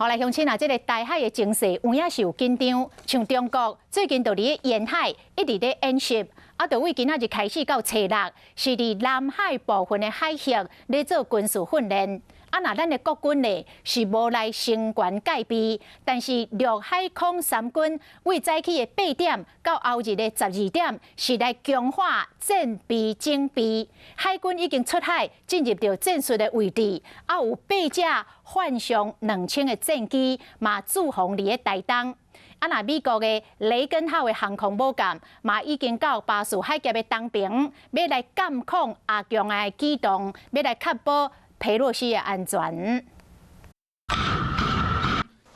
好來，鄉親啊，這个台海的情勢有影是有緊張，像中國最近就佇咧沿海一直咧演習，啊，就對今仔日開始到初六，是佇南海部分的海域咧做軍事訓練。啊，若咱的國軍呢是無來聲援戒備，但是陸海空三軍對早起的8點到後日的12點，是來強化戰備整備。海軍已經出海進入著戰術的位置，啊有八架幻象2000的戰機嘛駐防佇咧台東。啊，若美國的雷根號的航空母艦嘛已經到巴士海峽的東爿，欲來監控阿強的舉動，欲來確保裴洛西的安全。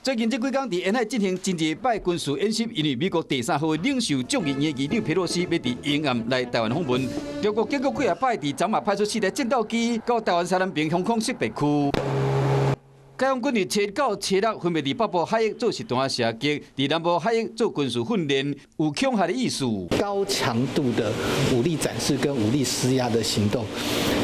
最近這幾工佇沿海進行真濟擺軍事演習，因為美國第三號領袖眾議院議長裴洛西欲佇沿岸來台灣訪問。中國經過幾仔擺佇昨嘛派出四台戰鬥機到台灣西南爿防空識別區。解放軍佇初一到初六分別佇北部海域做實彈射擊，佇南部海域做軍事訓練，有恐嚇的意思。高強度的武力展示跟武力施壓的行動，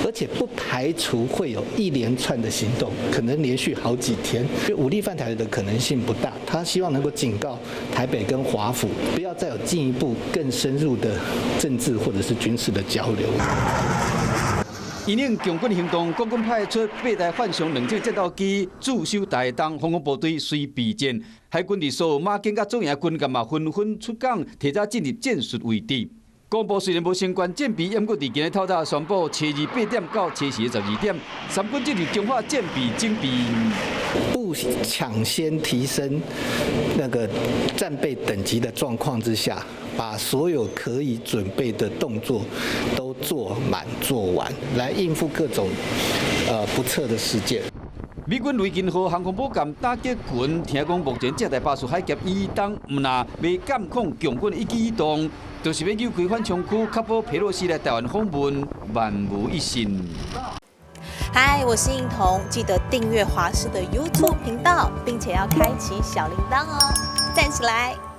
而且不排除會有一連串的行動，可能連續好幾天。武力犯台的可能性不大，他希望能夠警告台北跟華府，不要再有進一步更深入的政治或者是軍事的交流。因應共軍行動，國軍派出八台幻象2000戰鬥機駐守台東，防空部隊隨備戰。海軍佇所有馬經佮左營軍艦嘛，紛紛出港，提早進入戰術位置。國防部雖然無聲援戰備，毋過佇今日透早宣布，初二八點到初四12點，三軍進入強化戰備整備。不搶先提升那個戰備等級的狀況之下，把所有可以準備的動作都做滿做完，來應付各種不測的事件。美軍雷根號航空母艦打擊群，聽講目前正在巴士海峽以東，毋但欲監控共軍一舉一動，就是欲扭開緩衝區，確保裴洛西來台灣訪問萬無一失。嗨，我是應彤，記得訂閱華視的 YouTube 頻道，並且要開啟小鈴鐺哦，讚起來！